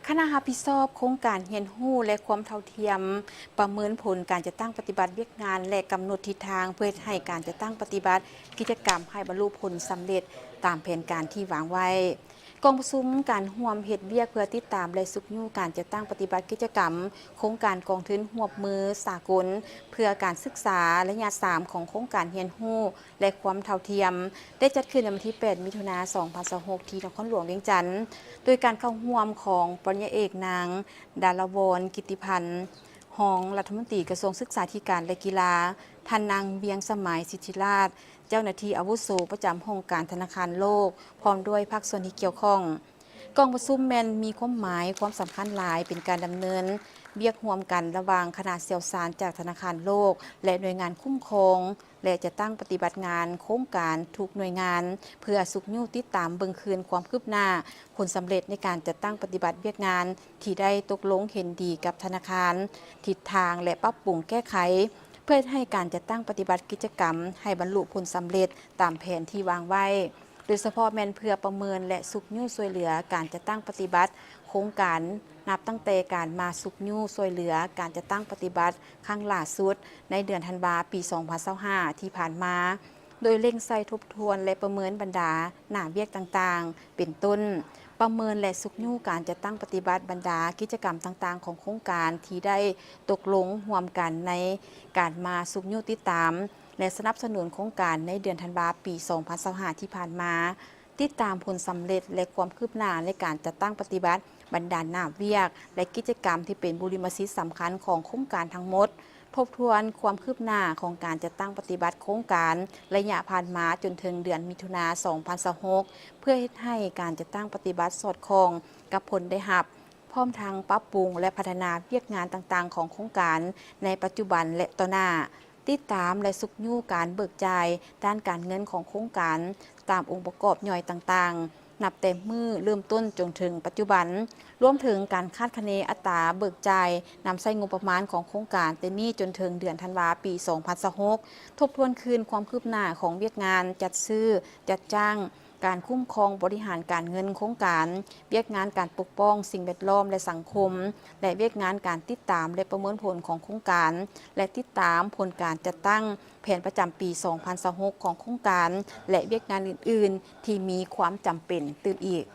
ຄະນະຮັບຜິດຊອບໂຄງການຮຽນຮູ້ ແລະ ຄວາມເທົ່າທຽມ ປະເມີນຜົນການຈັດຕັ້ງປະຕິບັດວຽກງານ ແລະ ກຳນົດທິດທາງເພື່ອເຮັດໃຫ້ການຈັດຕັ້ງປະຕິບັດກິດຈະກຳໃຫ້ບັນລຸຜົນສຳເລັດຕາມແຜນການທີ່ວາງໄວ້. ກອງປະຊຸມການຮ່ວມເຮັດວຽກເພື່ອຕິດຕາມ ແລະ ຊຸກຍູ້ການຈັດຕັ້ງປະຕິບັດກິດຈະກຳໂຄງການກອງທຶນຮ່ວມມືສາກົນ ເພື່ອການສຶກສາໄລຍະສາມຂອງໂຄງການຮຽນຮູ້ ແລະ ຄວາມເທົ່າທຽມ ໄດ້ຈັດຂຶ້ນໃນວັນທີແປດ ມິຖຸນາ ສອງພັນຊາວຫົກ ທີ່ນະຄອນຫຼວງວຽງຈັນ ໂດຍການເຂົ້າຮ່ວມຂອງປະລິນຍາເອກ ນາງ ດາລະວອນ ກິດຕິພັນ ຮອງລັດຖະມົນຕີກະຊວງສຶກສາທິການ ແລະ ກິລາ, ທ່ານນາງ ວຽງສະໄໝ ສິດທິລາດ ເຈົ້າໜ້າທີ່ອາວຸໂສປະຈຳຫ້ອງການທະນາຄານໂລກ ພ້ອມດ້ວຍພາກສ່ວນທີ່ກ່ຽວຂ້ອງ. ກອງປະຊຸມແມ່ນມີຄວາມໝາຍຄວາມສຳຄັນຫຼາຍ ເປັນການດຳເນີນວຽກຮ່ວມກັນລະຫວ່າງຄະນະຊ່ຽວຊານຈາກທະນາຄານໂລກ ແລະ ໜ່ວຍງານຄຸ້ມຄອງ ແລະ ຈັດຕັ້ງປະຕິບັດງານໂຄງການທຸກໜ່ວຍງານ ເພື່ອຊຸກຍູ້ຕິດຕາມເບິ່ງຄືນຄວາມຄືບໜ້າ, ຜົນສຳເລັດໃນການຈັດຕັ້ງປະຕິບັດວຽກງານທີ່ໄດ້ຕົກລົງເຫັນດີກັບທະນາຄານ, ທິດທາງ ແລະ ປັບປຸງແກ້ໄຂ ເພື່ອເຮັດໃຫ້ການຈັດຕັ້ງປະຕິບັດກິດຈະກຳໃຫ້ບັນລຸຜົນສຳເລັດຕາມແຜນທີ່ວາງໄວ້. ໂດຍສະເພາະແມ່ນເພື່ອປະເມີນ ແລະ ຊຸກຍູ້ຊ່ວຍເຫຼືອການຈັດຕັ້ງປະຕິບັດໂຄງການ ນັບຕັ້ງແຕ່ການມາຊຸກຍູ້ຊ່ວຍເຫຼືອການຈັດຕັ້ງປະຕິບັດຄັ້ງຫຼ້າສຸດໃນເດືອນທັນວາ ປີສອງພັນຊາວຫ້າ ທີ່ຜ່ານມາ, ໂດຍເລັ່ງໃສ່ທົບທວນ ແລະ ປະເມີນບັນດາໜ້າວຽກຕ່າງໆ ເປັນຕົ້ນ ປະເມີນ ແລະ ຊຸກຍູ້ການຈັດຕັ້ງປະຕິບັດບັນດາກິດຈະກຳຕ່າງໆຂອງໂຄງການທີ່ໄດ້ຕົກລົງຮ່ວມກັນໃນການມາຊຸກຍູ້ຕິດຕາມ ແລະ ສະໜັບສະໜູນໂຄງການໃນເດືອນທັນວາ ປີສອງພັນຊາວຫ້າ ທີ່ຜ່ານມາ, ຕິດຕາມຜົນສຳເລັດ ແລະ ຄວາມຄືບໜ້າໃນການຈັດຕັ້ງປະຕິບັດບັນດາໜ້າວຽກ ແລະ ກິດຈະກຳທີ່ເປັນບຸລິມະສິດສຳຄັນຂອງໂຄງການທັງໝົດ, ທົບທວນຄວາມຄືບໜ້າຂອງການຈັດຕັ້ງປະຕິບັດໂຄງການໄລຍະຜ່ານມາຈົນເຖິງເດືອນມິຖຸນາ ສອງພັນຊາວຫົກ ເພື່ອເຮັດໃຫ້ການຈັດຕັ້ງປະຕິບັດສອດຄ່ອງກັບຜົນໄດ້ຮັບ, ພ້ອມທັງປັບປຸງ ແລະ ພັດທະນາວຽກງານຕ່າງໆຂອງໂຄງການໃນປັດຈຸບັນ ແລະ ຕໍ່ໜ້າ. ຕິດຕາມ ແລະ ຊຸກຍູ້ການເບີກຈ່າຍດ້ານການເງິນຂອງໂຄງການຕາມອົງປະກອບຍ່ອຍຕ່າງໆ ນັບແຕ່ມື້ເລີ່ມຕົ້ນຈົນເຖິງປັດຈຸບັນ, ລວມເຖິງການຄາດຄະເນອັດຕາເບີກຈ່າຍນຳໃຊ້ງົບປະມານຂອງໂຄງການແຕ່ນີ້ຈົນເຖິງເດືອນທັນວາ ປີສອງພັນຊາວຫົກ, ທົບທວນຄືນຄວາມຄືບໜ້າຂອງວຽກງານຈັດຊື້, ຈັດຈ້າງ, ການຄຸ້ມຄອງບໍລິຫານການເງິນໂຄງການ, ວຽກງານການປົກປ້ອງສິ່ງແວດລ້ອມ ແລະ ສັງຄົມ ແລະ ວຽກງານການຕິດຕາມ ແລະ ປະເມີນຜົນຂອງໂຄງການ ແລະ ຕິດຕາມຜົນການຈັດຕັ້ງແຜນປະຈຳປີສອງພັນຊາວຫົກຂອງໂຄງການ ແລະ ວຽກງານອື່ນໆທີ່ມີຄວາມຈຳເປັນຕື່ມອີກ.